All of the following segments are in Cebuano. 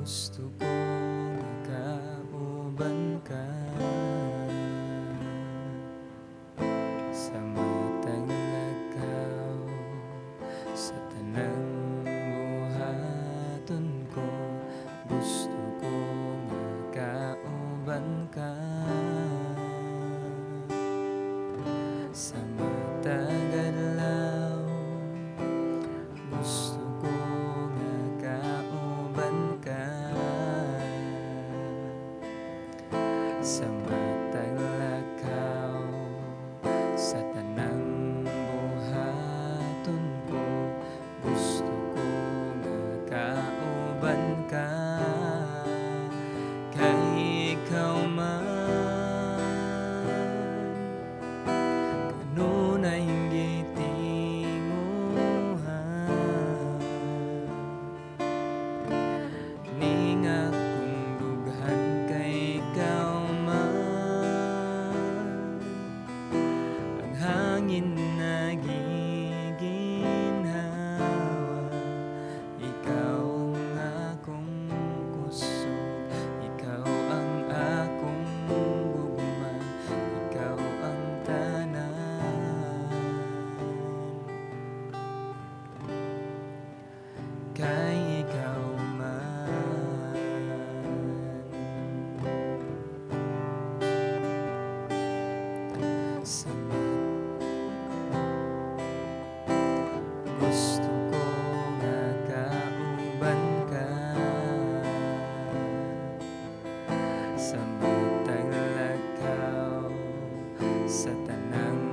Gusto ko nga kauban ka sa matag lakaw, sa tanang buhaton ko. Gusto ko nga kauban ka sa matag adlaw. Gusto ko nga kauban ka sa matag lakaw, sa tanang buhaton ko. Gusto ko nga kauban ka, kay ikaw man kanunay gitinguha ning akong dughan, kay ikaw man ang hangin na giginhawa. Ikaw ang akong kusog, ikaw ang akong gugma, ikaw ang tanan, kay ikaw man. Sa gusto ko nga kauban ka sa matag lakaw, sa tanang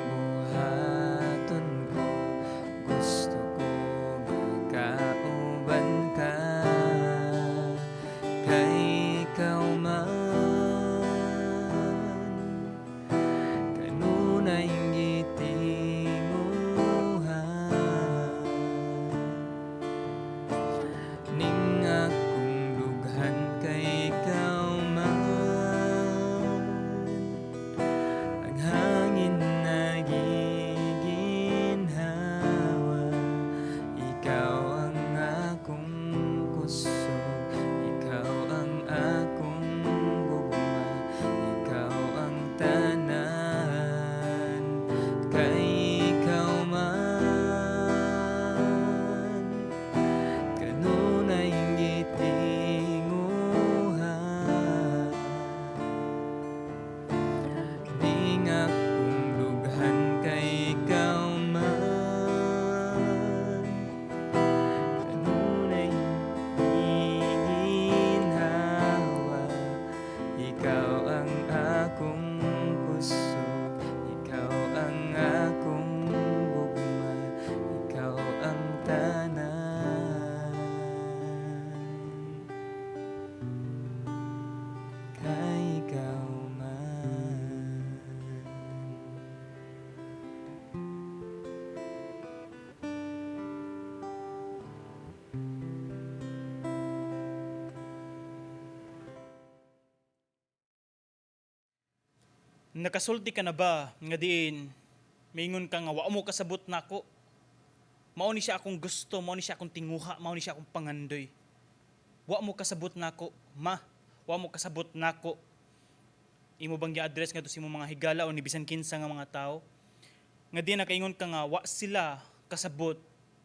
buhaton ko. Gusto ko nga kauban ka, kay ikaw man kanunay gitinguha ning akong dughan, kay ikaw man ang hangin na giginhawa. Ikaw ang akong kusog, ikaw ang akong gugma, ikaw ang tanan, kay ikaw man kanunay gitinguha ning akong dughan, kay ikaw man kanunay giginhawa. Ikaw ang akong kusog, ikaw ang akong gugma, ikaw ang tanan, kay ikaw man. Nakasulti ka na ba nga diin maingon ka nga wa mo kasabot nako? Mao ni siya akong gusto, mao ni siya akong tinguha, mao ni siya akong pangandoy. Wa mo kasabot nako, ma. Wa mo kasabot nako. Imo bang gi-address ngadto sa imong mga higala o ni bisan kinsa nga mga tawo? Nga di nakaingon ka nga wa sila kasabot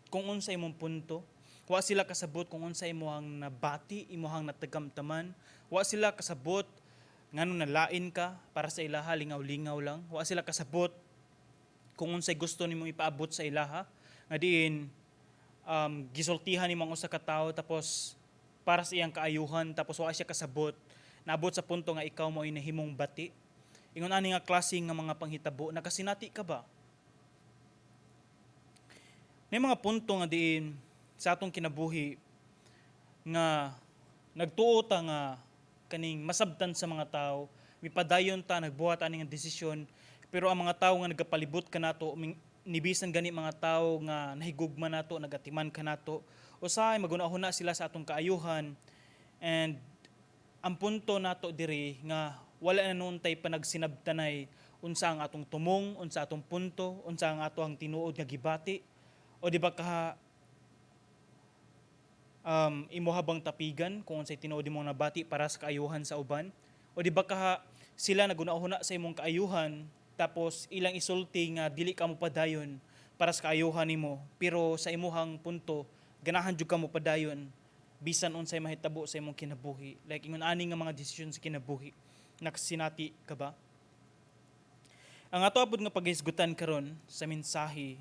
kung unsa imong punto. Wa sila kasabot kung unsa imong nabati, imong natagamtaman. Wa sila kasabot nganong nalain ka para sa ilaha, lingaw-lingaw lang. Wa sila kasabot kung unsay gusto nimo ipaabot sa ilaha. Nga diin gisultihan nimo ang usa ka tawo tapos para sa iyang kaayuhan, tapos wa siya kasabot. Naabot sa punto nga ikaw mo ay nahimong bati. Ingon ani nga klase nga mga panghitabo, nakasinati ka ba? May mga punto nga diin sa atong kinabuhi nga nagtuo ta nga kaning masabtan sa mga tao, mipadayon ta, nagbuhat ani nga desisyon, pero ang mga tao nga nagapalibot kanato, nibisan gani mga tao nga nahigugma nato, nagatiman kanato, usahay maguna-huna sila sa atong kaayuhan, and ang punto nato diri nga wala na nuon tay panagsinabtanay unsa ang atong tumong, unsa atong punto, unsa ang ato ang tinuod nga gibati, o di ba ka Imuha bang tapigan kung unsay tinuod imong nabati para sa kaayuhan sa uban? O di ba kaha sila nagunahuna sa imong kaayuhan, tapos ilang isulti nga dili ka mo padayon para sa kaayuhan nimo, pero sa imuhang punto ganahan jud ka mo padayon bisan unsay mahitabo sa imong kinabuhi? Like ingon ani nga mga desisyon sa kinabuhi, nakasinati ka ba? Ang ato apod nga paghisgutan karon sa mensahe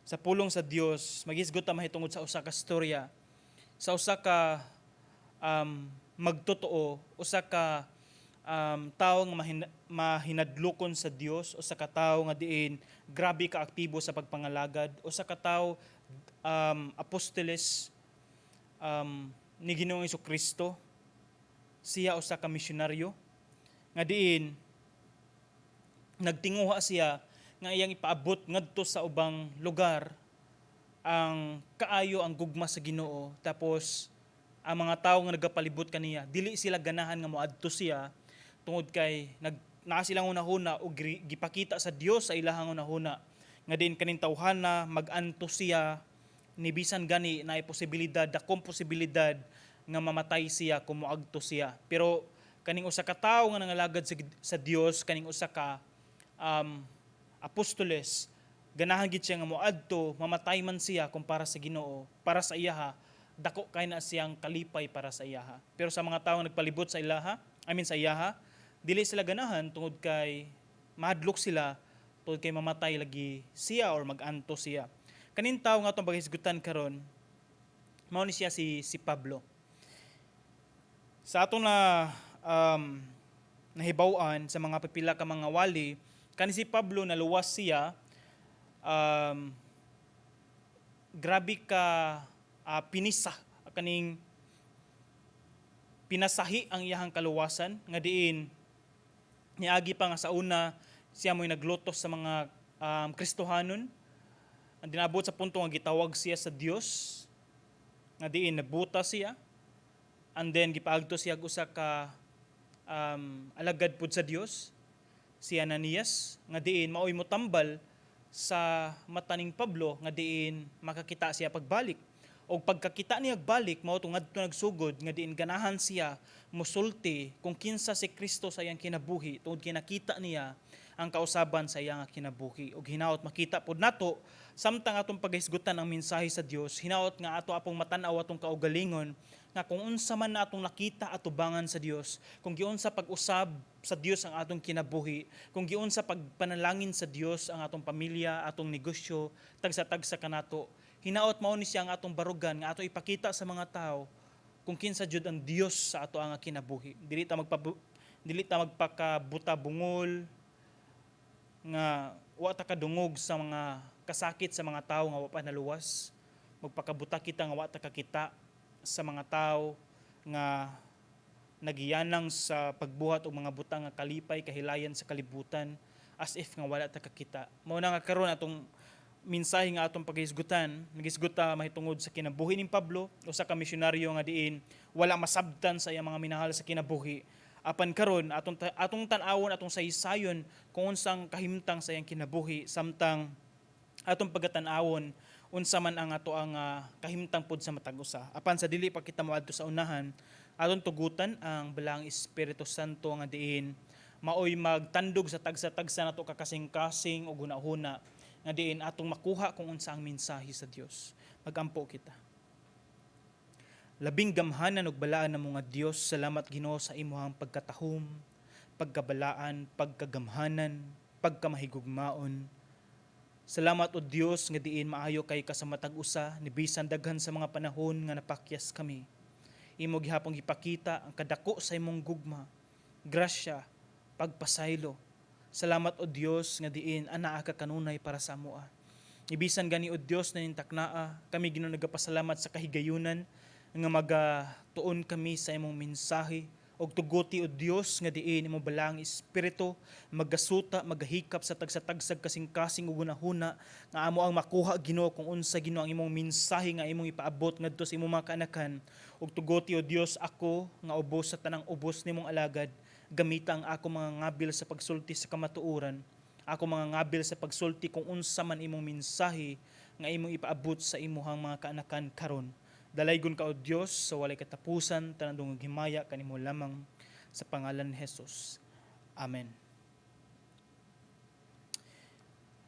sa pulong sa Dios, maghisgot ta mahitungod sa usa ka storya sa usa ka magtotoo, usa ka tawo nga mahinadlokon sa Dios, usa ka tawo nga diin grabe ka aktibo sa pagpangalagad, usa ka tawo apostoles ni Ginoong Kristo. Siya usa ka misyonaryo nga diin nagtinguha siya nga iyang ipaabot ngadto sa ubang lugar ang kaayo, ang gugma sa Ginoo. Tapos ang mga tawo nga nagapalibot kaniya, dili sila ganahan nga moadto siya tungod kay naa silang hunahuna og gipakita sa Dios sa ilahang hunahuna nga din kaning tawhana mag-anto siya ni bisan gani naay posibilidad, dakong posibilidad nga mamatay siya kung moadto siya. Pero kaning usa ka tawo nga nangalagad sa Dios, kaning usa ka apostoles, ganahan gid siya nga moadto, mamatay man siya kung para sa Ginoo. Para sa iyaha, dako kay na siyang kalipay para sa iyaha. Pero sa mga tawo nagpalibot sa ilaha, I mean sa iyaha, dili sila ganahan tungod kay mahadlok sila tungod kay mamatay lagi siya or mag-anto siya. Kaning tawo nga atong paghisgutan karon, mao ni siya si Pablo. Sa atong na nahibaw-an sa mga pipila ka mga wali, kani si Pablo naluwas siya, grabe ka pinisa, kaning pinasahi ang iyahang kaluwasan nga diin niagi pa nga sa una siya mo'y naglutos sa mga Kristohanon. Ang dinabot sa punto nga gitawag siya sa Dios nga diin nabuta siya, and then gipaagto siya og usa ka alagad pud sa Dios, si Ananias, nga diin maoy motambal sa mata ning Pablo nga diin makakita siya pagbalik. Og pagkakita niya balik, mao to ngadto nagsugod nga diin ganahan siya musulti kung kinsa si Kristo sa iyang kinabuhi tungod kinakita niya ang kausaban sa iyang kinabuhi. Og hinaot makita pod nato samtang atong paghisgutan ang mensahe sa Dios, hinaot nga ato apong matan-aw atong kaugalingon nga kung unsa man na atong nakita atubangan sa Dios, kung giunsa pag-usab sa Dios ang atong kinabuhi, kung giunsa pagpanalangin sa Dios ang atong pamilya, atong negosyo, tagsa-tagsa kanato, hinaot mao ni siya ang atong barugan nga ato ipakita sa mga tao kung kinsa jud ang Dios sa ato ang kinabuhi. Dili ta magpakabuta bungol nga wa ta kadungog sa mga kasakit sa mga tao nga wa pa naluwas. Magpakabuta kita nga wa ta kakita sa mga tao nga nagiyanang sa pagbuhat og mga butang nga kalipay, kahilayan sa kalibutan, as if nga wala ta kakita. Mao na nga karon atong mensahe nga atong paghisgutan, nagisgut ta mahitungod sa kinabuhi ning Pablo, usa ka misyonaryo nga diin wala masabtan sa iyang mga minahal sa kinabuhi. Apan karon atong tan-awon, atong saysayon kung unsang kahimtang sa iyang kinabuhi samtang atong pagatan-awon unsa man ang ato ang kahimtang pod sa matag usa. Apan sa dili pa kita moadto sa unahan, atong tugutan ang Balaang Espiritu Santo nga diin maoy magtandog sa tagsa-tagsa nato kakasing-kasing ug hunahuna nga diin atong makuha kung unsa ang mensahe sa Dios. Magampo kita. Labing gamhanan ug balaan na nga Dios, salamat, Ginoo, sa imuhang pagkatahom, pagkabalaan, pagkagamhanan, pagkamahigugmaon. Salamat, o Dios, nga diin maayo kay ka sa matag usa ni bisan daghan sa mga panahon nga napakyas kami. Imo gihapong gipakita ang kadako sa imong gugma, grasya, pagpasaylo. Salamat, o Dios, nga diin anaa ka kanunay para sa amoa. Ibisan gani, o Dios, na nintaknaa kami, Ginoo, nagapasalamat sa kahigayunan nga magatuon kami sa imong mensahe og tuguti, o Dios, nga diin imong Balaang Espiritu magasuta, magahikap sa tagsa-tagsag kasing-kasing ug hunahuna nga amo ang makuha, Ginoo, kung unsa, Ginoo, ang imong mensahe nga imong ipaabot ngadto sa imong mga kaanakan. Ug tuguti, o Dios, ako nga ubos sa tanang ubos nimong alagad, gamita ang ako mga ngabil sa pagsulti sa kamatuoran, ako mga ngabil sa pagsulti kung unsa man imong mensahe nga imong ipaabot sa imuhang mga kaanakan karon. Dalaygon ka, O Dios, sa walay katapusan, tanan dungog, himaya kanimo lamang, sa pangalan ni Jesus. Amen.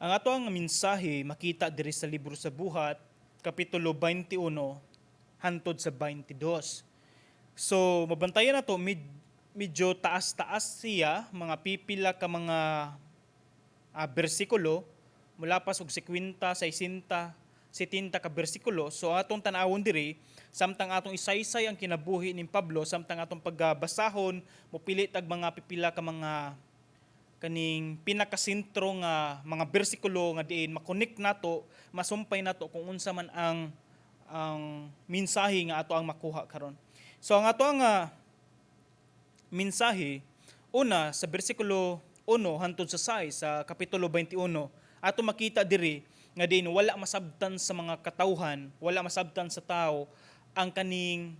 Ang ato ang mensahe makita diri sa libro sa Buhat, kapitulo 21 hantod sa 22. So mabantayan nato medyo taas-taas siya, mga pipila ka mga bersikulo, mula pa og 50, 60, 70 ka bersikulo. So atong tan-awon diri samtang atong isaysay ang kinabuhi ni Pablo, samtang atong pagbasahon, mopili tag mga pipila ka mga kaning pinakasentro nga mga bersikulo nga diin makonek nato, masumpay nato kung unsa man ang mensahe nga ato ang makuha karon. So ang ato ang mensahe, una, sa bersikulo 1 hantod sa 6 sa kapitulo 21, ato makita diri nga diin wala masabtan sa mga katawhan, wala masabtan sa tao ang kaning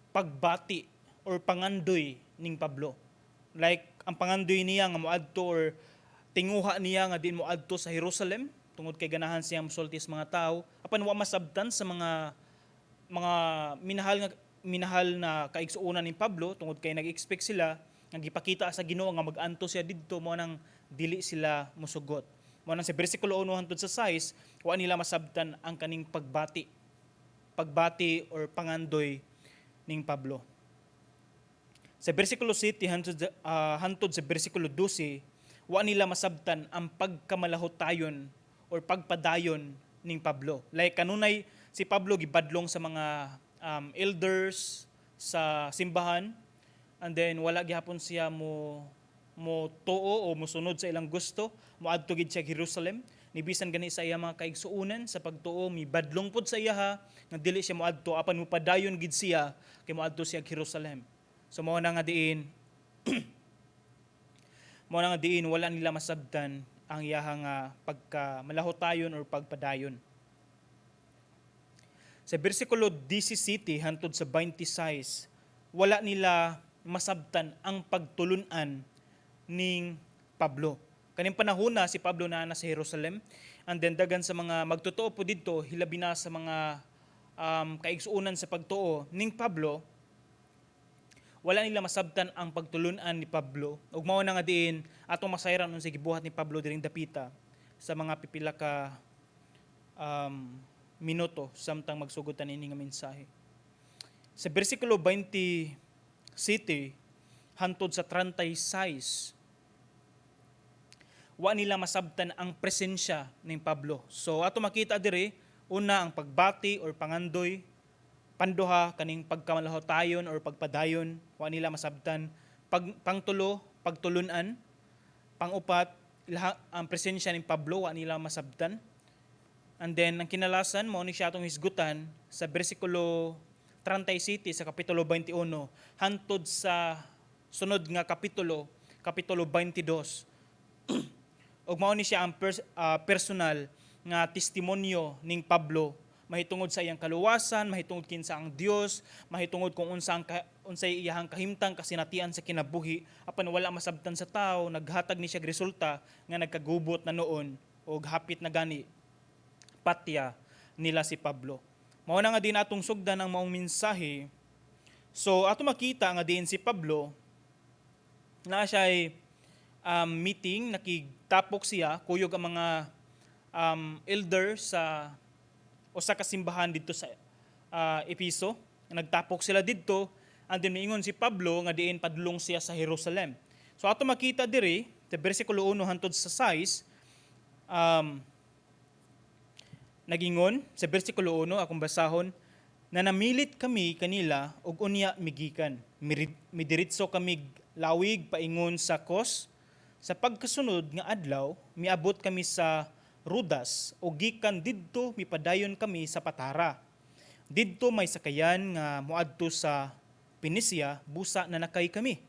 pagbati or pangandoy ning Pablo. Like ang pangandoy niya nga moadto or tinguha niya nga diin moadto sa Jerusalem tungod kay ganahan siya mosulti sa mga tao, apan wa masabtan sa mga minahal na kaigsuonan ni Pablo tungod kay nag-expect sila nga gipakita sa Ginoo nga mag-anto siya didto, mo nang dili sila mosugot. Mo nang sa bersikulo 1 hantod sa 6, wa nila masabtan ang kaning pagbati or pangandoy ning Pablo. Sa bersikulo 7 hantod sa bersikulo 12, wa nila masabtan ang pagkamalahotayon or pagpadayon ning Pablo. Like kanunay si Pablo gibadlong sa mga elders sa simbahan, and then wala gihapon siya mo tuo o mosunod sa ilang gusto, moadto gid siya Jerusalem. Nibisan gani sa iya mga kaigsuonan sa pagtuo, mibadlong pod sa iyaha nga dili siya moadto, apan mopadayon gid siya kay moadto siya Jerusalem. So mao na nga diin wala nila masabtan ang iyaha nga pagka malahotayon or pagpadayon. Sa bersikulo 17 hantod sa 26, wala nila masabtan ang pagtulunan ning Pablo. Kaning panahon na si Pablo naa na sa Jerusalem, and then dagan sa mga magtotoo po didto, hilabi na sa mga kaigsuonan sa pagtuo ning Pablo, wala nila masabtan ang pagtulunan ni Pablo. Ug mao na nga diin atong masayran unsay gibuhat ni Pablo diring dapita sa mga pipila ka minuto samtang magsugod ta niini nga mensahe. Sa bersikulo 27 hantod sa 36, wa nila masabtan ang presensya ning Pablo. So ato makita diri, una, ang pagbati or pangandoy, panduha, kaning pagkamalahotayon or pagpadayon, wa nila masabtan. Pangtulo, pagtulunan. Pangupat, ang presensya ni Pablo wa nila masabtan. And then ang kinalasan, mao ni siya atong hisgutan sa bersikulo 37 sa kapitulo 21 hantod sa sunod nga kapitulo, kapitulo 22. Ug mao ni siya ang personal nga testimonyo ning Pablo mahitungod sa iyang kaluwasan, mahitungod kinsa ang Dios, mahitungod kung unsay iyahang kahimtang kasinatian sa kinabuhi, apan wala masabtan sa tao. Naghatag ni siya resulta nga nagkagubot na noon og hapit na gani patya nila si Pablo. Mao na nga diin atong sugdan ang maong mensahe. So ato makita nga diin si Pablo na siya ay meeting, nakigtapok siya kuyog ang mga elder sa usa ka simbahan didto sa Episo. Nagtapok sila didto, and then miingon si Pablo nga diin padulong siya sa Jerusalem. So ato makita diri sa bersikulo 1 hantod sa 6, nagingon sa bersikulo 1, akong basahon, na namilit kami kanila ug unya migikan. Midiretso kami lawig paingon sa Kos. Sa pagkasunod nga adlaw, miabot kami sa Rodas ug gikan didto mipadayon kami sa Patara. Didto may sakayan nga moadto sa Phoenicia, busa nanakay kami.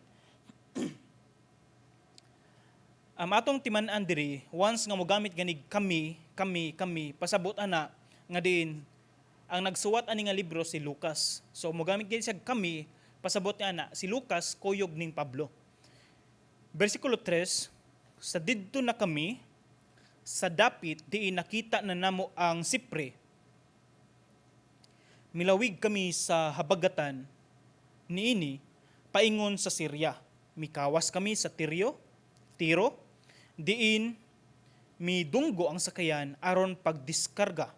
Ang atong timan-an diri, once nga mogamit ganig "kami, kami, kami", pasabot ana nga diin ang nagsuwat ani nga libro si Lucas. So mogamit gani siya "kami", pasabot niya ana si Lucas kuyog ning Pablo. Bersikulo 3, sa didto na kami sa dapit diin nakita na namo ang Sipre. Milawig kami sa habagatan niini paingon sa Syria. Mikawas kami sa Tiro, diin midunggo ang sakayan aron pagdiskarga.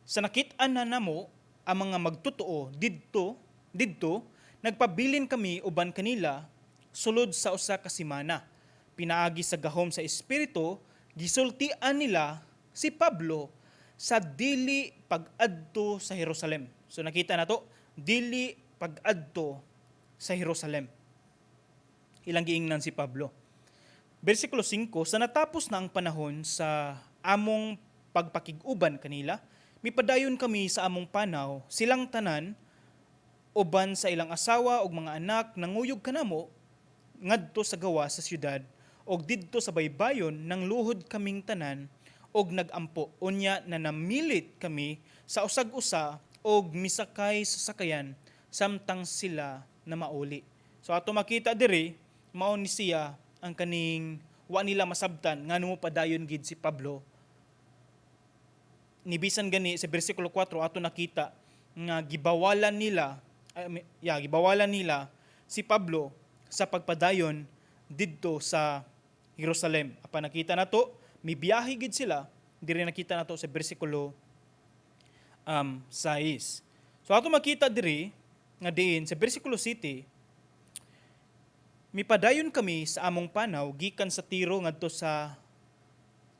Sa nakit-an na namo ang mga magtotoo didto, nagpabilin kami uban kanila sulod sa usa ka semana. Pinaagi sa gahom sa Espiritu, gisultian nila si Pablo sa dili pag-adto sa Jerusalem. So nakita nato, dili pag-adto sa Jerusalem. Ilang giingnan si Pablo. Versikulo 5, sa natapos na ang panahon sa among pagpakig-uban kanila, mipadayon kami sa among panaw, silang tanan, uban sa ilang asawa ug mga anak, nanguyog kanamo ngadto sa gawas sa syudad, og didto sa baybayon nangluhod kaming tanan og nagampo. Unya na namilit kami sa usag-usa og misakay sa sakayan samtang sila na mauli. So ato makita diri, mao ni siya ang kaning wa nila masabtan ngano mo padayon gid si Pablo. Nibisan gani sa bersikulo 4, ato nakita nga gibawalan nila ay, yeah, gibawalan nila si Pablo sa pagpadayon didto sa Jerusalem. Apan nakita nato, mibiyahe gid sila diri, nakita nato sa bersikulo 6. So ato makita diri nga diin sa bersikulo 7, mipadayon kami sa among panaw gikan sa Tiro ngadto sa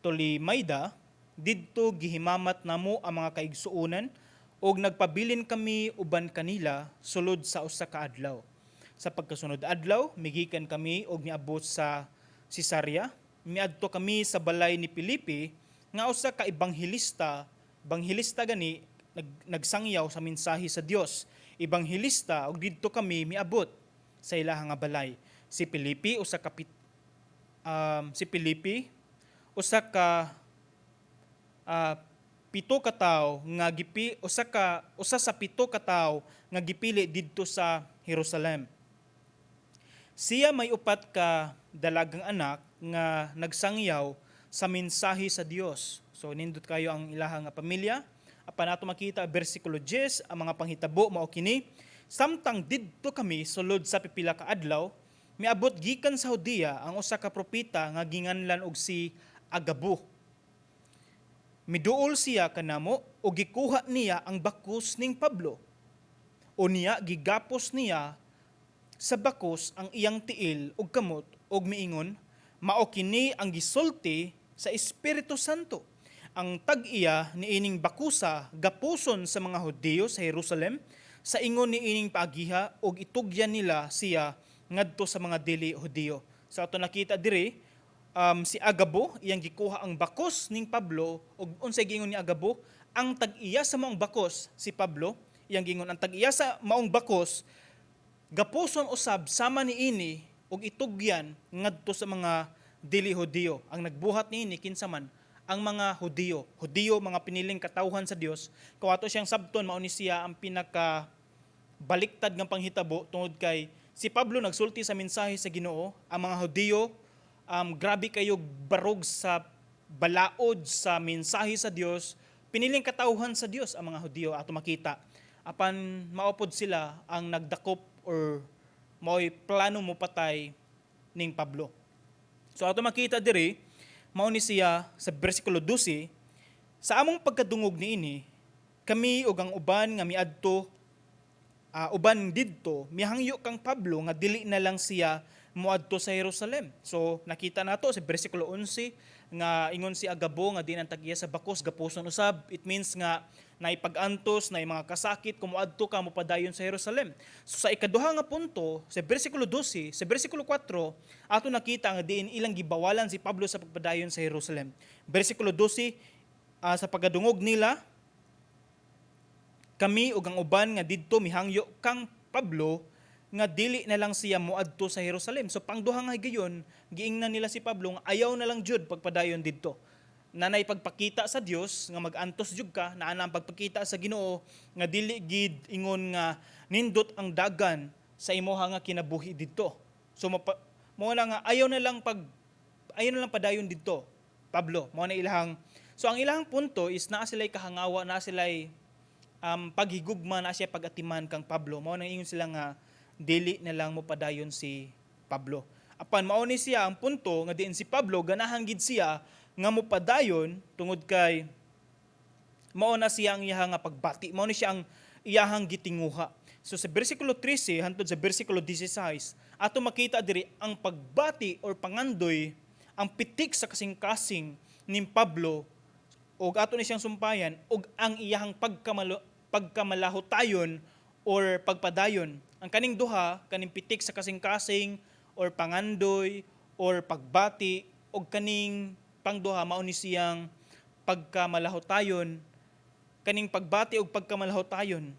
Tolemaida. Didto gihimamat namo ang mga kaigsuonan ug nagpabilin kami uban kanila sulod sa usa ka adlaw. Sa pagkasunod adlaw, migikan kami og miabot sa Cesarea. Miadto kami sa balay ni Felipe nga usa ka ebanghelista, ebanghelista gani, nagsangyaw sa mensahe sa Dios. Ebanghelista, ug didto kami miabot sa ilaha nga balay. Si Felipe usa ka pito ka tawo nga gipi usa sa pito ka tawo nga gipili didto sa Jerusalem. Siya may upat ka dalagang anak nga nagsangyaw sa mensahe sa Dios. So nindot kayo ang ilaha nga pamilya. Apan ato makita bersikulo 10, ang mga panghitabo mao kini: Samtang didto kami sulod sa pipila ka adlaw, miabot gikan sa Judea ang usa ka propeta nga ginganlan og si Agabo. Miduol siya kanamo ug gikuha niya ang bakos ning Pablo. Unya gigapos niya sa bakos ang iyang tiil ug kamot ug miingon, "Mao kini ang gisulti sa Espiritu Santo. Ang tag-iya niining bakusa gapuson sa mga Hudiyo sa Jerusalem sa ingon niining paagiha ug itugyan nila siya ngadto sa mga dili Hudiyo." Sa ato nakita diri, si Agabo, iyang gikuha ang bakos ning Pablo ug unsay giingon ni Agabo? Ang tag-iya sa maong bakos, si Pablo, iyang giingon, ang tag-iya sa maong bakos gapuson usab sama niini ug itugyan ngadto sa mga dili Hudiyo. Ang nagbuhat niini kinsa man? Ang mga Hudiyo. Hudiyo, mga piniling katawhan sa Dios. Kung ato siyang sabton, mao ni siya ang pinaka baliktad nga panghitabo tungod kay si Pablo nagsulti sa mensahe sa Ginoo, ang mga Hudiyo grabe kayo barog sa balaod sa mensahe sa Dios. Piniling katawhan sa Dios ang mga Hudiyo, ato makita. Apan mao pod sila ang nagdakop or mao'y plano mo patay ning Pablo. So ato makita diri, mao ni siya sa bersikulo 12, sa among pagkadungog niini, kami ug ang uban nga miadto uban didto mihangyo kang Pablo nga dili na lang siya moadto sa Jerusalem. So nakita nato sa bersikulo 11 nga ingon si Agabo nga din ang tag-iya sa bakos gapuson usab. It means nga naipag-antos, na mga kasakit kung moadto ka, mopadayon sa Jerusalem. So sa ikaduha nga punto, sa bersikulo 12, sa bersikulo 4, ato nakita nga diin ilang gibawalan si Pablo sa pagpadayon sa Jerusalem. Bersikulo 12, sa pagkadungog nila, kami ug ang uban nga didto mihangyo kang Pablo nga dili na lang siya moadto sa Jerusalem. So pangduha nga higayon, giingnan nila si Pablo nga ayaw na lang jud pagpadayon didto. Nanay pagpakita sa Dios nga mag-antos jud ka, naa na ang pagpakita sa Ginoo nga dili gid ingon nga nindot ang dagan sa imoha nga kinabuhi didto. So mao na nga ayaw na lang padayon didto. Pablo, mao na ilahang. So ang ilahang punto is naa sila'y kahangawa, naa sila'y paghigugma na siya pag-atiman kang Pablo. Mao nang ingon sila nga dili na lang mo padayon si Pablo. Apan mao ni siya ang punto nga diin si Pablo ganahan gid siya nga mopadayon tungod kay mao na siya ang iyahang nga pagbati, mao ni siya ang iyahang gitinguha. So sa bersikulo 13 hantod sa bersikulo 16, ato makita diri ang pagbati or pangandoy, ang pitik sa kasing-kasing ni Pablo og ato ni siyang sumpayan og ang iyahang pagkamalahutayon or pagpadayon. Ang kaning duha, kaning pitik sa kasing-kasing or pangandoy or pagbati og kaning pangduha mao ni siyang pagkamalahutayon, kaning pagbati og pagkamalahutayon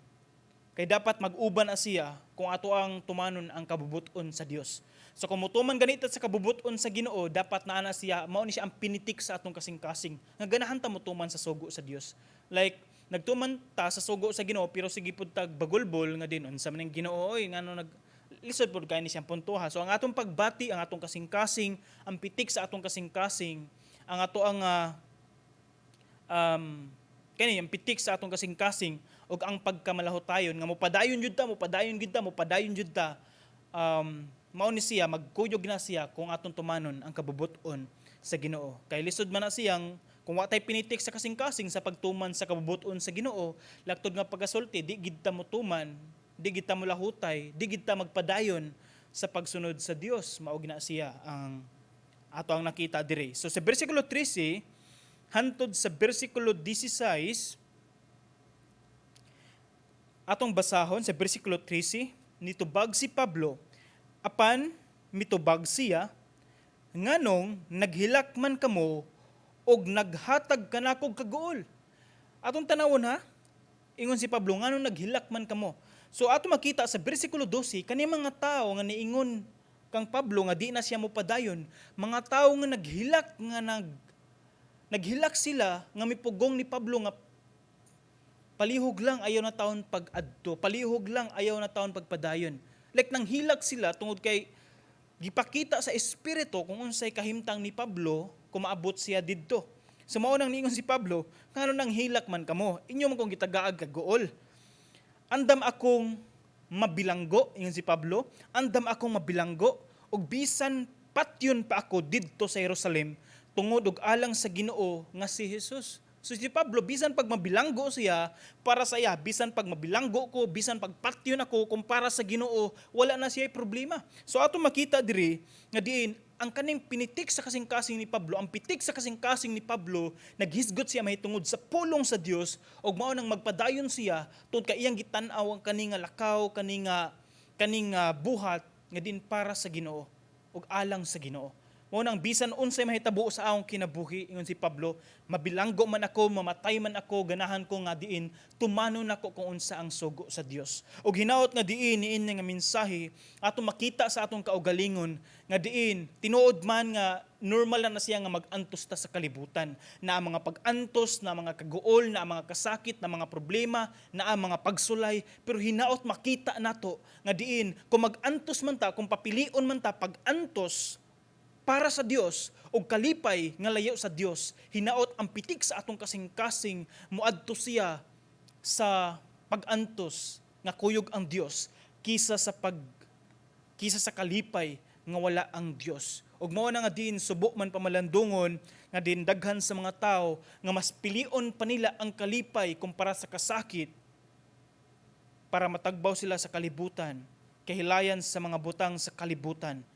kay dapat mag-uban na siya kung ato ang tumanon ang kabubut-on sa Dios. So kung mutuman ganita sa kabubut-on sa Ginoo, dapat naa na siya, mao ni siya ang pinitik sa atong kasing-kasing. Nga ganahan ta motuman sa sugo sa Dios. Like nagtuman ta sa sugo sa Ginoo pero sige pud tag bagulbol nga din unsa man ning Ginoo oy, ngano nag lisod pud kay ni siyang puntoha. So ang atong pagbati, ang atong kasing-kasing, ang pitik sa atong kasing-kasing, ang ato ang kani ang pitik sa atong kasing-kasing ug ang pagkamalahutayon nga mopadayon jud ta, mopadayon jud ta, mopadayon jud ta, mao ni siya magkuyog na siya kung atong tumanon ang kabubut-on sa Ginoo. Kay lisod man na siyang kung wa tay pinitik sa kasing-kasing sa pagtuman sa kabubut-on sa Ginoo, laktod nga pagasulti di gid ta motuman, di gid ta molahutay, di gid ta magpadayon sa pagsunod sa Dios. Mao gina siya ang ato ang nakita diri. So sa bersikulo 13 hantod sa bersikulo 16, atong basahon sa bersikulo 13, nitubag si Pablo, "Apan mitubag siya, nganong naghilak man kamo og naghatag kanakog kaguol?" Atong tanawon ha, ingon si Pablo, "Nganong naghilak man kamo?" So ato makita sa bersikulo 12, kani mga tao nga niingon kang Pablo nga di na siya mopadayon, mga tao nga naghilak, nga naghilak sila nga mipugong ni Pablo nga palihog lang ayaw na taon pag-adto, palihog lang ayaw na taon pagpadayon. Like nanghilak sila tungod kay gipakita sa espiritu kung unsay kahimtang ni Pablo kung maabot siya didto. So mao nang niingon si Pablo, "Ngano nang hilak man kamo? Inyo man kong gitagaag kaguol. Andam akong mabilanggo," ingon si Pablo, "andam akong mabilanggo ug bisan patyon pa ako didto sa Jerusalem tungod og alang sa Ginoo nga si Jesus." So si Pablo, bisan pag mabilanggo siya, para sa iya, bisan pag mabilanggo ko, bisan pag patyon ako, kung para sa Ginoo, wala na siya problema. So ato makita diri nga diin ang kaning pinitik sa kasing-kasing ni Pablo, ang pitik sa kasing-kasing ni Pablo, naghisgot siya mahitungod sa pulong sa Dios ug mao nang magpadayon siya tungod kay iyang gitan-aw ang kani nga lakaw, kani nga buhat nga din para sa Ginoo ug alang sa Ginoo. Mao nang bisan unsay mahitabo sa akong kinabuhi, ingon si Pablo, mabilanggo man ako, mamatay man ako, ganahan ko nga diin tumanon nako kung unsa ang sugo sa Dios. Ug hinaot nga diin niini nga mensahe ato makita sa atong kaugalingon nga diin tinuod man nga normal na na siya nga mag-antos ta sa kalibutan, na ang mga pag-antos, na ang mga kaguol, na ang mga kasakit, na mga problema, na ang mga pagsulay, pero hinaot makita nato nga diin kung mag-antos man ta, kung papilion man ta pag-antos para sa Dios og kalipay nga layo sa Dios, hinaot ang pitik sa atong kasing-kasing moadto siya sa pag-antos nga kuyog ang Dios kisa sa kalipay nga wala ang Dios. Ug mao na nga din subo man pamalandungon nga din daghan sa mga tao nga mas pilion pa nila ang kalipay kumpara sa kasakit para matagbaw sila sa kalibutan, kahilayan sa mga butang sa kalibutan,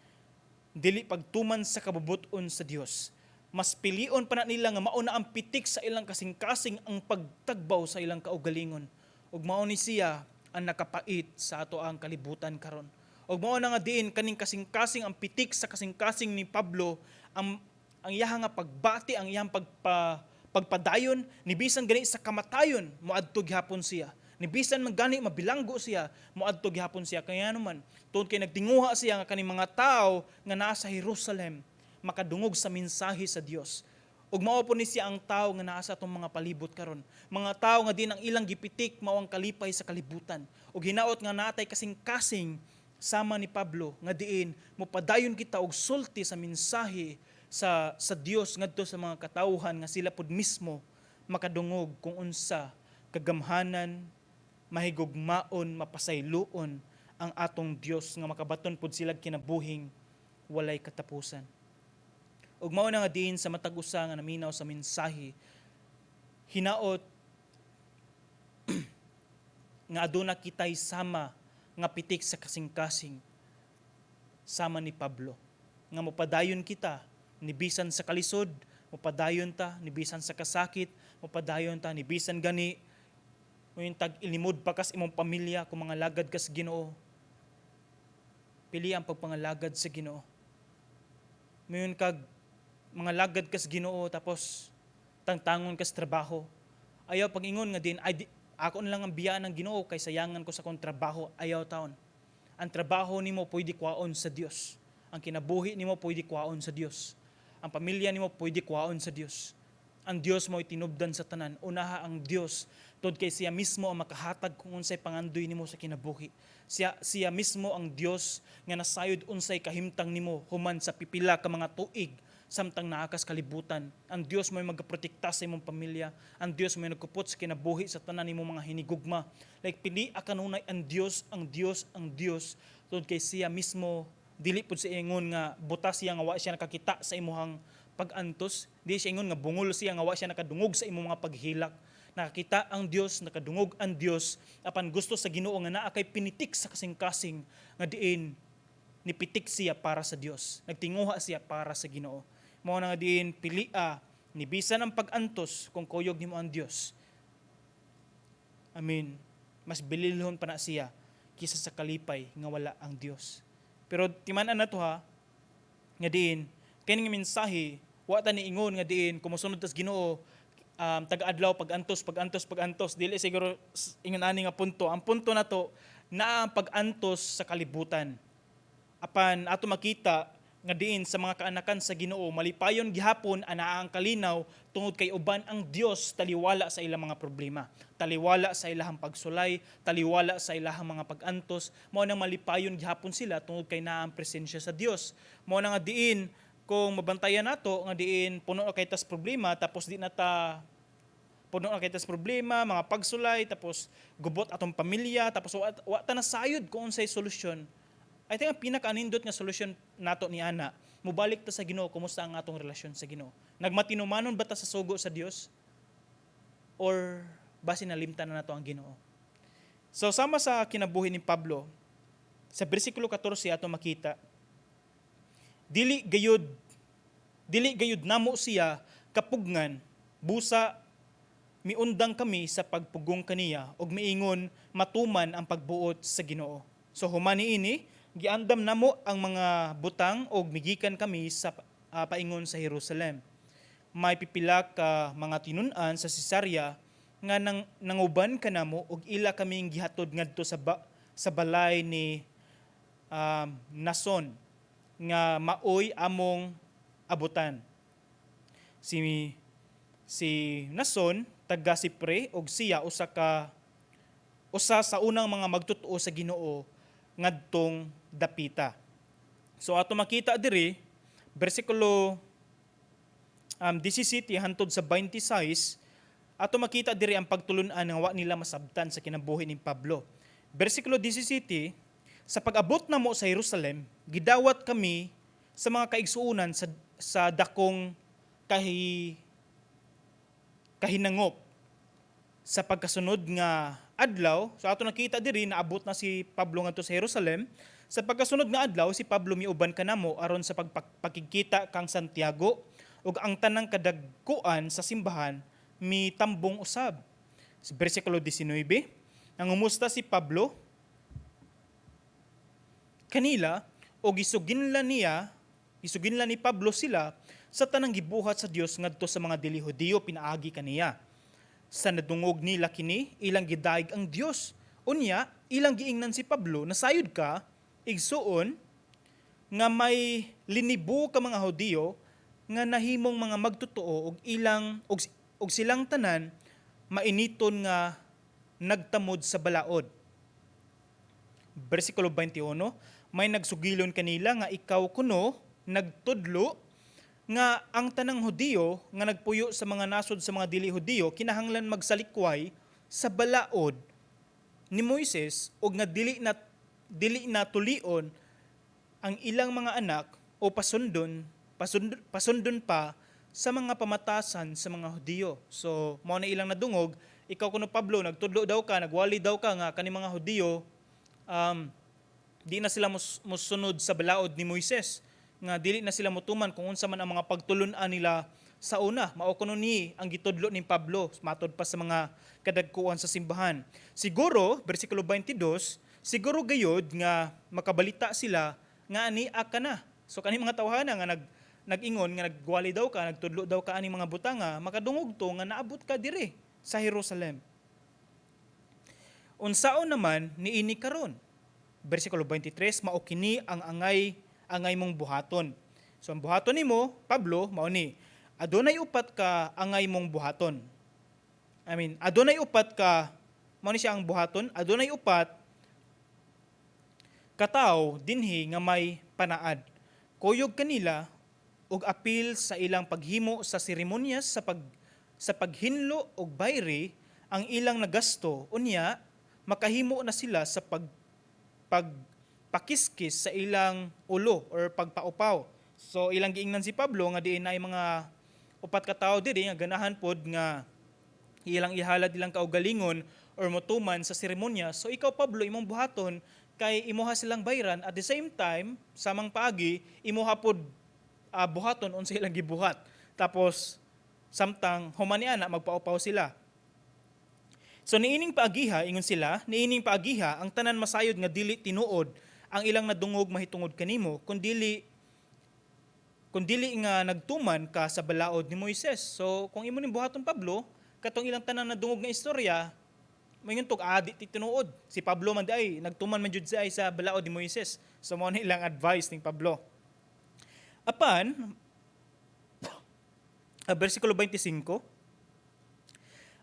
dili pagtuman sa kabubut-on sa Dios. Mas pilion pa na nila nga mao na ang pitik sa ilang kasing-kasing ang pagtagbaw sa ilang kaugalingon. Ug mao ni siya ang nakapait sa ato ang kalibutan karon. Ug mao na nga diin kaning kasing-kasing, ang pitik sa kasing-kasing ni Pablo, ang iyang nga pagbati, ang iyang pagpadayon ni bisan gani sa kamatayon, moadto gihapon siya. Ni bisan man gani mabilanggo siya, moadto gihapon siya. Kaya naman, tungod kay nagtinguha siya nga kaning mga tao nga naa sa Jerusalem makadungog sa mensahe sa Dios. Ug mao po ni siya ang tao nga naa sa atong mga palibot karon. Mga tao nga din ang ilang gipitik mao ang kalipay sa kalibutan. Ug hinaot nga natay kasing-kasing sama ni Pablo nga diin mopadayon kita og sulti sa mensahe sa Dios ngadto sa mga katawhan nga sila pud mismo makadungog kung unsa Kagamhanan, mahigugmaon, mapasayloon ang atong Dios nga makabaton pud sila kinabuhing walay katapusan. Ug mao na nga diin sa matag usa nga naminaw sa mensahe, hinaot nga aduna kitay sama nga pitik sa kasing-kasing sama ni Pablo nga mopadayon kita ni bisan sa kalisod, mopadayon ta ni bisan sa kasakit, mopadayon ta ni bisan gani mo yung tag ilimod pa kas imong pamilya. Kung mangalagad kas Ginoo, pili ang pagpangalagad sa Ginoo. Moingon kag mangalagad kas Ginoo tapos tangtangon kas trabaho, ayaw pag-ingon nga din ay di, ako na lang ang biyaan ng Ginoo kay sayangan ko sa akong trabaho. Ayaw taon. Ang trabaho nimo pwede kwaon sa Dios. Ang kinabuhi nimo pwede kwaon sa Dios. Ang pamilya nimo pwede kwaon sa Dios. Ang Dios mo tinubdan sa tanan. Unaha ang Dios tungod kay siya mismo ang makahatag kung unsay pangandoy nimo sa kinabuhi. Siya mismo ang Dios nga nasayod unsay kahimtang nimo human sa pipila ka mga tuig samtang naa kas kalibutan. Ang Dios mo magaprotekta sa imong pamilya. Ang Dios mo nagkupot sa kinabuhi sa tanan nimong mga hinigugma. Like pili kanunay ang Dios, ang Dios, ang Dios tungod kay siya mismo, dili pud sa ingon nga buta siya nga wa siya nakakita sa imuhang pag-antos. Di siya ingon nga bungol siya nga wa siya nakadungog sa imong mga paghilak. Nakakita ang Dios, nakadungog ang Dios, apan gusto sa Ginoo nga naa kay pinitik sa kasing-kasing nga diin nipitik siya para sa Dios. Nagtinguha siya para sa Ginoo. Mao na nga diin pilia ni bisan ang pag-antos kung kuyog nimo ang Dios. Amen. Mas bililhon pa na siya kisa sa kalipay nga wala ang Dios. Pero timan-an na to ha, nga diin kini nga mensahe wa ta niingon nga diin kung mosunod tas Ginoo taga-adlaw pag-antos, pag-antos, pag-antos. Dili siguro ingon ani nga punto. Ang punto na to naa ang pag-antos sa kalibutan, apan ato makita nga diin sa mga kaanakan sa Ginoo malipayon gihapon anaa ang kalinaw tungod kay uban ang Dios taliwala sa ilang mga problema, taliwala sa ilahang pagsulay, taliwala sa ilahang mga pag-antos. Mao nang malipayon gihapon sila tungod kay naa ang presensya sa Dios. Mao na nga diin kung mabantayan nato nga diin puno na kay tas problema, tapos di na ta puno na kay tas problema, mga pagsulay, tapos gubot atong pamilya, tapos wa ta nasayod kung unsay solusyon. I think ang pinaka-anindot nga solusyon nato ni ana, mubalik ta sa Ginoo. Kumusta ang atong relasyon sa Ginoo? Nagmatinumanon ba ta sa sugo sa Dios? Or basi nalimtan na nato ang Ginoo? So sama sa kinabuhi ni Pablo, sa bersikulo 14 ato makita, dili gayud namo siya kapugngan, busa miundang kami sa pagpugong kaniya ug miingon matuman ang pagbuot sa Ginoo. So human niini, giandam namo ang mga butang ug migikan kami sa paingon sa Jerusalem. May pipila ka mga tinun-an sa Cesarea nga nanguban kanamo ug ila kaming gihatod ngadto sa balay ni Nason nga maoy among abutan. Si Nason taga Sipre ug siya usa sa unang mga magtutoo sa Ginoo ngadtong dapita. So ato makita diri bersikulo 17 hantod sa 26, ato makita diri ang pagtulun-an nga wa nila masabtan sa kinabuhi ni Pablo. Bersikulo 17, sa pag-abot namo sa Jerusalem, gidawat kami sa mga kaigsuonan sa dakong kahinangop. Sa pagkasunod nga adlaw, so ato nakita diri naabot na si Pablo ngadto sa Jerusalem. Sa pagkasunod nga adlaw, si Pablo miuban kanamo aron sa pagpakigkita kang Santiago ug ang tanang kadagkuan sa simbahan mitambong usab. Sa bersikulo 19, nangumusta si Pablo kanila o gisuginlan ni Pablo sila sa tanang gibuhat sa Dios ngadto sa mga dili Hudiyo pinaagi kaniya. Sa nadungog nila kini, ilang gidayeg ang Dios. Unya, ilang giingnan si Pablo, "Nasayod ka, igsuon, nga may linibo ka mga Hudiyo nga nahimong mga magtotoo ug silang tanan mainiton nga nagtamod sa balaod." Bersikulo 21, may nagsugilon kanila nga ikaw kuno nagtudlo nga ang tanang Hudiyo nga nagpuyo sa mga nasod sa mga dili Hudiyo kinahanglan magsalikway sa sa balaod ni Moises og nga dili na tulion ang ilang mga anak o pasundon pa sa mga pamatasan sa mga Hudiyo. So, mao na ilang nadungog, ikaw kuno, Pablo, nagtudlo daw ka, nagwali daw ka nga kani mga Hudiyo di na sila musunod sa balaod ni Moises, nga dili na sila mutuman kung unsa man ang mga pagtulun-an nila sa una. Mao kuno ni ang gitudlo ni Pablo matod pa sa mga kadagkuan sa simbahan. Siguro, bersikulo 22, siguro gayod nga makabalita sila nga ani ka na. So kani mga tawhana nga nag-ingon nga nagwali daw ka, nagtudlo daw ka ani mga butanga, makadungog to nga naabot ka dire sa Jerusalem. Unsaon naman niini karon? Bersikulo 23, mao kini ang angay mong buhaton. So ang buhaton nimo, Pablo, mao ni. Adunay upat ka angay mong buhaton. I mean, adunay upat ka, mao ni siya ang buhaton, adunay upat katawo dinhi nga may panaad. Kuyog kanila og apil sa ilang paghimo sa seremonyas sa paghinlo og bayri ang ilang nagasto, unya makahimo na sila sa pagpakiskis sa ilang ulo or pagpaupaw. So ilang giingnan si Pablo nga diin naay mga upat ka tawo diri nga ganahan pod nga ilang ihalad ilang kaugalingon or motuman sa seremonya. So ikaw, Pablo, imong buhaton kay imuha silang bayran, at the same time, samang paagi, imuha pod buhaton unsa ilang gibuhat. Tapos samtang human ni ana, magpaupaw sila. So niining paagiha, ingon sila, niining paagiha ang tanan masayod nga dili tinuod ang ilang nadungog mahitungod kanimo kun dili nga nagtuman ka sa balaod ni Moises. So kung imo ning buhaton, Pablo, katong ilang tanan nadungog nga istorya, moingon tog di ti tinuod. Si Pablo man diay nagtuman man jud siya ay sa balaod ni Moises. So mao na ilang advice ning Pablo. Apan bersikulo 25,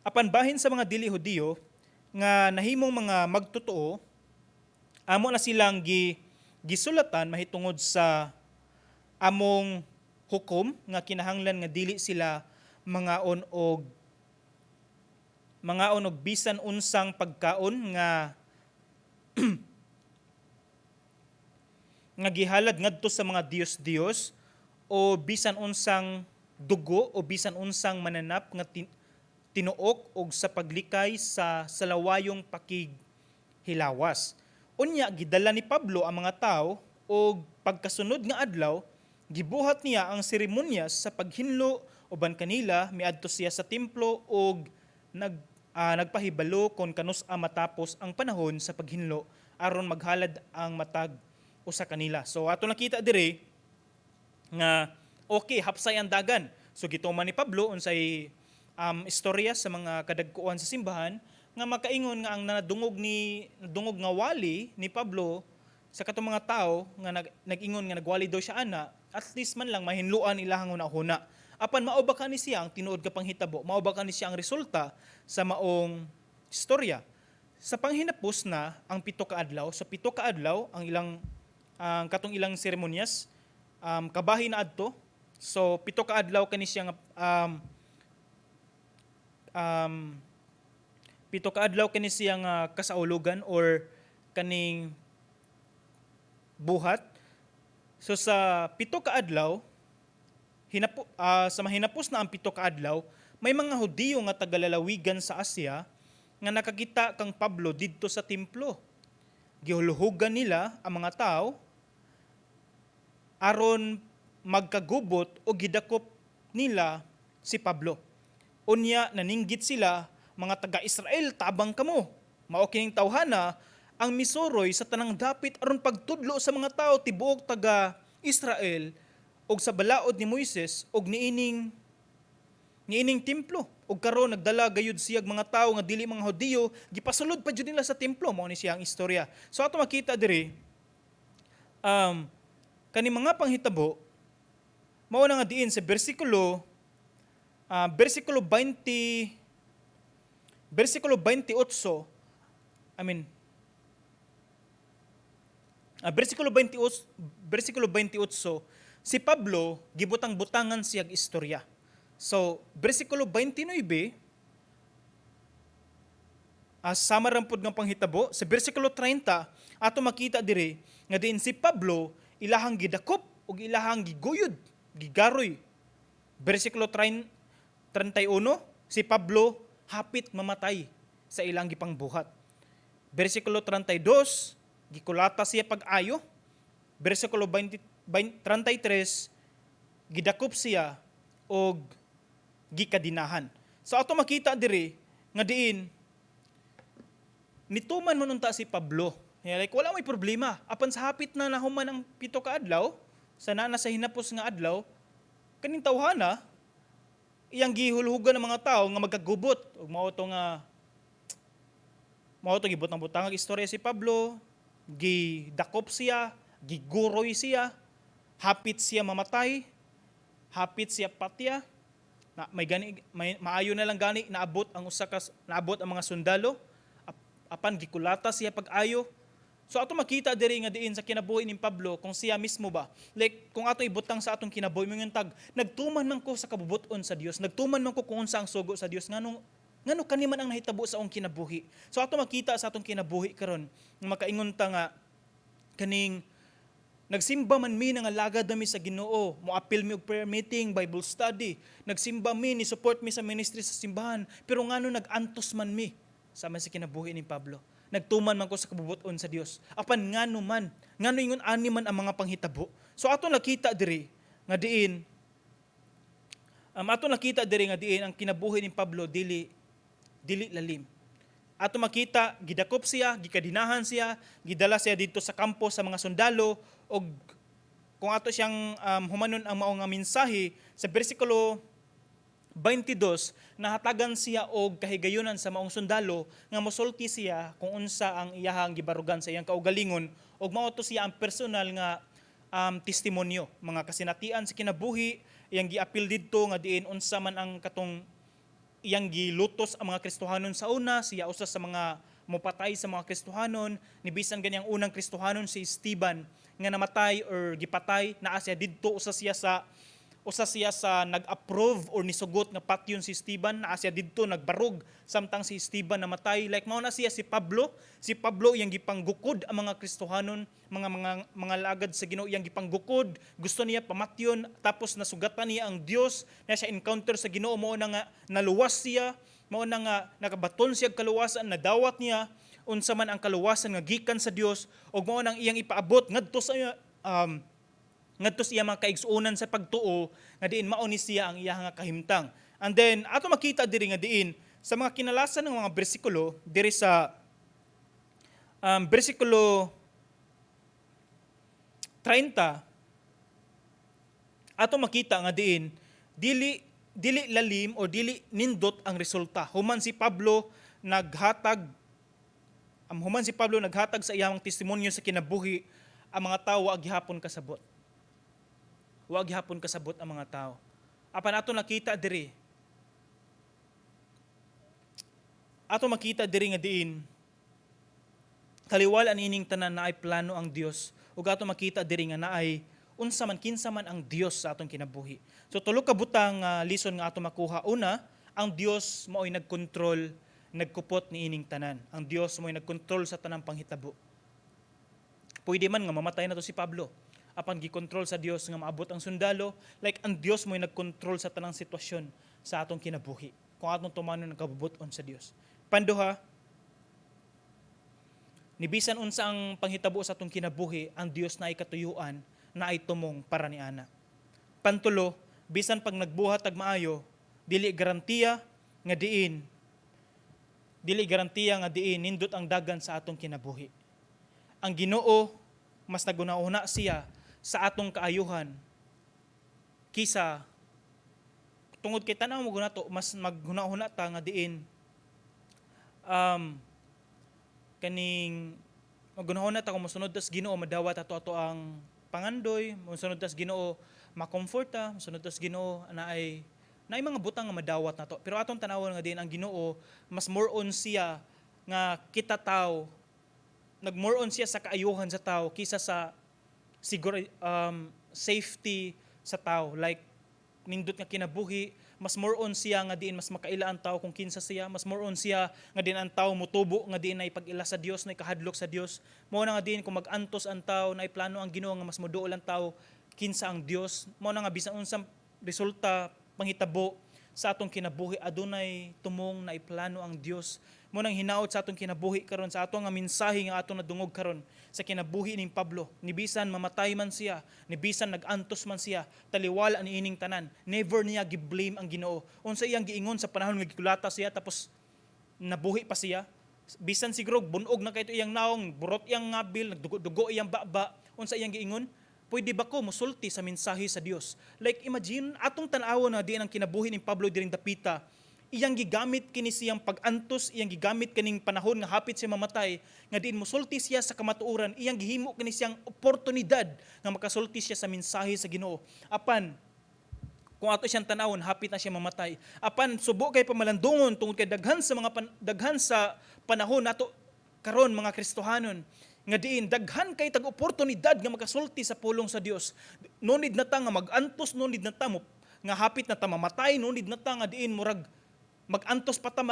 apan bahin sa mga dili Hudiyo nga nahimong mga magtotoo, amo na silang gisulatan mahitungod sa among hukom nga kinahanglan nga dili sila mangaon og bisan unsang pagkaon nga nga gihalad ngadto sa mga diyos-diyos o bisan unsang dugo o bisan unsang mananap nga tinuok og sa paglikay sa salawayong pakighilawas. Unya gidala ni Pablo ang mga tawo og pagkasunod nga adlaw gibuhat niya ang seremonyas sa paghinlo uban kanila. Miadto siya sa templo og nagpahibalo kon kanus-a matapos ang panahon sa paghinlo aron maghalad ang matag usa kanila. So ato nakita diri nga okay, hapsay ang dagan. So gituman ni Pablo unsay istorya sa mga kadagkuan sa simbahan nga makaingon nga ang nadungog nga wali ni Pablo sa katong mga tao nga nag-ingon nga nagwali daw siya ana, at least man lang mahinluan ilahang hunahuna. Apan mao ba kani siya ang tinuod ka panghitabo? Mao ba kani siya ang resulta sa maong istorya? Sa panghinapos na ang 7 ka adlaw, sa 7 ka adlaw ang ilang ang katong ilang seremonyas kabahin na adto. So 7 ka adlaw kani siya nga 7 ka adlaw kani siya nga kasaulugan or kaning buhat. So sa 7 ka adlaw, sa mahinapos na ang 7 ka adlaw, may mga Hudiyo nga tagalalawigan sa Asia nga nakakita kang Pablo didto sa templo. Gihuluhugan nila ang mga tao aron magkagubot o gidakop nila si Pablo. Unya naninggit sila, "Mga taga-Israel, tabang kamo. Mao kining tawhana ang misuroy sa tanang dapit aron pagtudlo sa mga tao tibuok taga Israel og sa balaod ni Moises og niining templo. Ug karon nagdala gayud siyag mga tawo nga dili mga Hudiyo, gipasulod pa jud nila sa templo." Mao ni siya ang istorya. So ato makita diri kani mga panghitabo, mao na nga diin sa bersikulo 20, bersikulo 28, I mean bersikulo 28, bersikulo 28, si Pablo gibutang-butangan siyag istorya. So bersikulo 29, Sama ra pud nga panghitabo sa bersikulo 30, ato makita diri nga diin si Pablo ilahang gidakop ug ilahang giguyod, gigaroy. Bersikulo 31, si Pablo hapit mamatay sa ilang gipangbuhat. Bersikulo 32, gikulata siya pag-ayo. Bersikulo 20, 33, gidakop siya og gikadinahan. So ato makita diri nga diin nituman man unta si Pablo. Yeah, like wala may problema. Apan sa hapit na nahuman ang 7 ka adlaw, sa na sa hinapos nga adlaw, kaning tawhana iyang gihulhugan ng mga tao nga magkagubot ug mao to gibutang-butang ang istorya si Pablo, gidakop siya, giguroy siya, hapit siya mamatay, hapit siya patya. Na may gani may maayo na lang gani naabot ang mga sundalo apan gikulata siya pag-ayo. So ato makita diri nga diin sa kinabuhi ni Pablo, kung siya mismo ba, like kung ato ibutang sa atong kinabuhi, moingon tag, "Nagtuman man ko sa kabubut-on sa Dios, nagtuman man ko kung unsa ang sugo sa Dios, nganong ngano kani man ang nahitabo sa akong kinabuhi?" So ato makita sa atong kinabuhi karon nga makaingon ta nga kaning nagsimba man mi, nangalagad mi sa Ginoo, moapil mi og prayer meeting, Bible study, nagsimba mi, ni support mi sa ministry sa simbahan, pero ngano nag-antos man mi? Sama sa kinabuhi ni Pablo. Nagtuman man ko sa kabubut-on sa Dios. Apan ngano man, ngano ingon ani man ang mga panghitabo? So ato nakita diri nga diin ang kinabuhi ni Pablo dili dili lalim. Ato makita gidakop siya, gikadinahan siya, gidala siya didto sa kampo sa mga sundalo, og kung ato siyang humanon ang mao nga mensahe sa bersikulo 22, nahatagan siya og kahigayunan sa maong sundalo nga mosulti siya kung unsa ang iyahang gibarugan sa iyang kaugalingon, ug mao to siya ang personal nga testimonyo, mga kasinatian sa kinabuhi iyang giapil didto nga diin unsa man ang katong iyang gilutos ang mga Kristohanon sa una. Siya usa sa mga mopatay sa mga Kristohanon. Ni bisan gani ang unang Kristohanon, si Esteban, nga namatay or gipatay, naa siya didto, usa siya sa nag-approve or nisugot nga patyon si Esteban. Naa siya didto nagbarog samtang si Esteban namatay. Like mao na siya si Pablo. Si Pablo, iyang gipanggukod ang mga Kristohanon, mga lagad sa Ginoo, iyang gipanggukod, gusto niya pamatyon. Tapos nasugatan niya ang Dios na siya encounter sa Ginoo, mao na nga naluwas siya, mao na nga nakabaton siya og kaluwasan, nadawat niya unsa man ang kaluwasan nga gikan sa Dios, ug mao nang iyang ipaabot ngadto sa iya mga kaigsuonan sa pagtuo nga diin mao ni siya ang iyang nga kahimtang. And then ato makita diri nga diin sa mga kinalasan ng mga bersikulo diri sa bersikulo 30, ato makita nga diin dili dili lalim o dili nindot ang resulta. Human si Pablo naghatag sa iyang testimonyo sa kinabuhi, ang mga tao wa gihapon kasabot. Wa gihapon kasabot ang mga tao. Apan ato makita diri nga diin taliwala niining tanan, naay plano ang Dios, ug ato makita diri nga naay unsa man, kinsa man ang Dios sa atong kinabuhi. So tulo ka butang lesson nga ato makuha. Una, ang Dios mao'y nagkontrol, nagkupot niining tanan. Ang Dios mao'y nagkontrol sa tanang panghitabo. Pwede man nga mamatay na to si Pablo. Apan gikontrol sa Dios nga maabot ang sundalo, like ang Dios mo'y nagkontrol sa tanang sitwasyon sa atong kinabuhi, kung atong tumanon ang kabubut-on sa Dios. Panduha, ni bisan unsa ang panghitabo sa atong kinabuhi, ang Dios naay katuyuan, naay tumong para ni ana. Pantulo, bisan pag nagbuhat tag maayo, dili garantiya nga diin nindot ang dagan sa atong kinabuhi. Ang Ginoo, mas naghuna-huna siya sa atong kaayuhan kisa tungod kay tan-aw mo nato, mas maghuna-huna ta nga diin kaning maghuna-huna ta kung mosunod tas Ginoo, madawat ato ato ang pangandoy, mosunod tas Ginoo, ma-comfort ta, mosunod tas Ginoo, naay naay mga butang nga madawat nato. Pero atong tanawon nga diin ang Ginoo, mas more on siya nga kita tao, nag more on siya sa kaayuhan sa tao kaysa sa siguro safety sa tao, like nindot nga kinabuhi. Mas more on siya nga diin mas makaila ang tao kung kinsa siya, mas more on siya nga diin ang tao motubo nga diin na ipag-ila sa Dios, na ikahadlok sa Dios. Mao na nga diin kung mag-antos ang tao, na plano ang Ginoo nga mas moduol ang tao kinsa ang Dios. Mao na nga bisan unsang resulta, panghitabo sa atong kinabuhi, adunay tumong na iplano ang Dios. Mao nang hinaot sa atong kinabuhi karon, sa atong nga mensahe nga atong nadungog karon sa kinabuhi ning Pablo, ni bisan mamatay man siya, ni bisan nag-antos man siya, taliwala ni ining tanan, never niya gi-blame ang Ginoo. Unsa iyang giingon sa panahon nga gikulata siya tapos nabuhi pa siya? Bisan siguro bunog na kaayo iyang naong, burot iyang ngabil, nagdugo-dugo iyang baba, unsa iyang giingon? "Pwede ba ko musulti sa mensahe sa Dios?" Like, imagine atong tan-awon na diin ang kinabuhi ni Pablo diring dapita, iyang gigamit kini siyang pag-antos, iyang gigamit kining panahon nga hapit siya mamatay nga diin musulti siya sa kamatuoran. Iyang gihimo kini siyang oportunidad nga makasulti siya sa mensahe sa Ginoo. Apan kung ato siyang tanawon, hapit na siya mamatay. Apan subo kay pamalandungon tungod kay daghan sa panahon nato karon, mga Kristohanon, nga diin daghan kay tag oportunidad nga makasulti sa pulong sa Dios. No need na ta nga mag-antos, no need na ta mo nga hapit na ta mamatay, no need na ta nga diin murag mag-antos pa ta,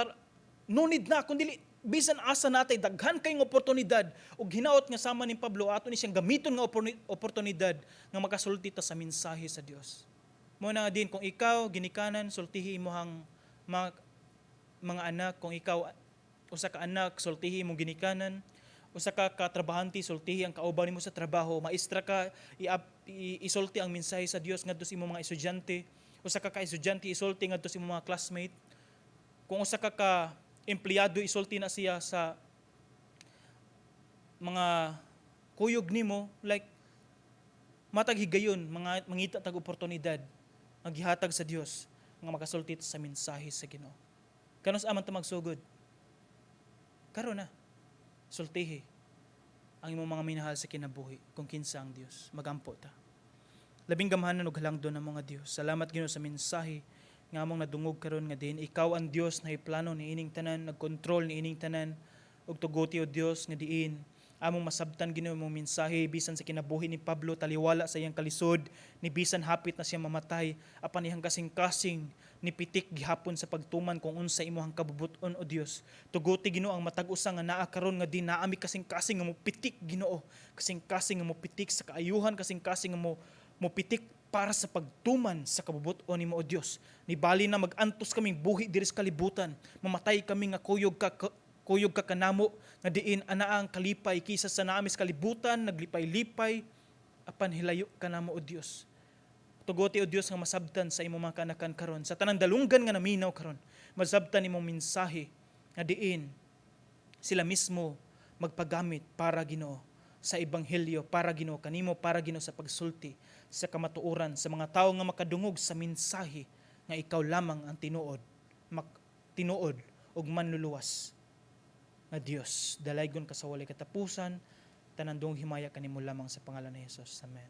no need na. Kun dili, bisan asa natay daghan kay nga oportunidad ug hinaot nga sama ni Pablo, ato ni siyang gamiton nga oportunidad nga makasulti ta sa mensahe sa Dios. Mao na nga din kung ikaw ginikanan, sultihi imong mga anak. Kung ikaw usa ka anak, sultihi imong ginikanan. Usa ka katrabahante, sultihi ang kauban nimo sa trabaho. Maestra ka, isulti ang mensahe sa Dios ngadto sa imong mga estudyante. Usa ka ka-estudyante, isulti ngadto sa imong mga classmate. Kung usa ka ka empleyado, isulti na siya sa mga kuyog nimo. Like, matag higayon mga mangita tag oportunidad nga gihatag sa Dios nga makasulti ta sa mensahe sa Ginoo. Kanus-a man ta magsugod? Karon na. Sultihi ang imong mga minahal sa kinabuhi kung kinsa ang Dios. Magampo ta. Labing gamhanan ug halangdon na mga Dios, salamat, Ginoo, sa mensahe nga among nadungog karon nga diin ikaw ang Dios na plano ni ining tanan, nagkontrol ni ining tanan. Ug tuguti, o Dios, nga diin among masabtan, Ginoo, imong mensahe bisan sa kinabuhi ni Pablo, taliwala sa iyang kalisod, ni bisan hapit na siya mamatay, apan iyang kasing-kasing nipitik gihapon sa pagtuman kung unsa imong kabubut-on, o Dios. Tuguti, Ginoo, ang matag usa nga naa karon nga di naami kasing-kasing nga mopitik, Ginoo, kasing-kasing nga mopitik sa kaayuhan, kasing-kasing nga mo mopitik para sa pagtuman sa kabubut-on nimo, O Dios. Nibali na mag-antos kaming buhi diri sa kalibutan, mamatay kami nga kuyog ka kanamo, nga diin anaa ang kalipay kaysa sa naami sa kalibutan naglipay-lipay apan hilayo kanamo, O Dios. Tuguti, O Dios, nga masabtan sa imong mga kanakan karon, sa tanang dalunggan nga naminaw karon, masabtan imong mensahe nga diin sila mismo magpagamit para, Ginoo, sa ebanghelyo, para, Ginoo, kanimo, para, Ginoo, sa pagsulti sa kamatuoran sa mga tawo nga makadungog sa mensahe nga ikaw lamang ang tinuod tinuod ug manluluwas nga Dios. Dalaygon ka sa walay katapusan. Tanan dungog himaya kanimo lamang sa pangalan ni Jesus. Amen.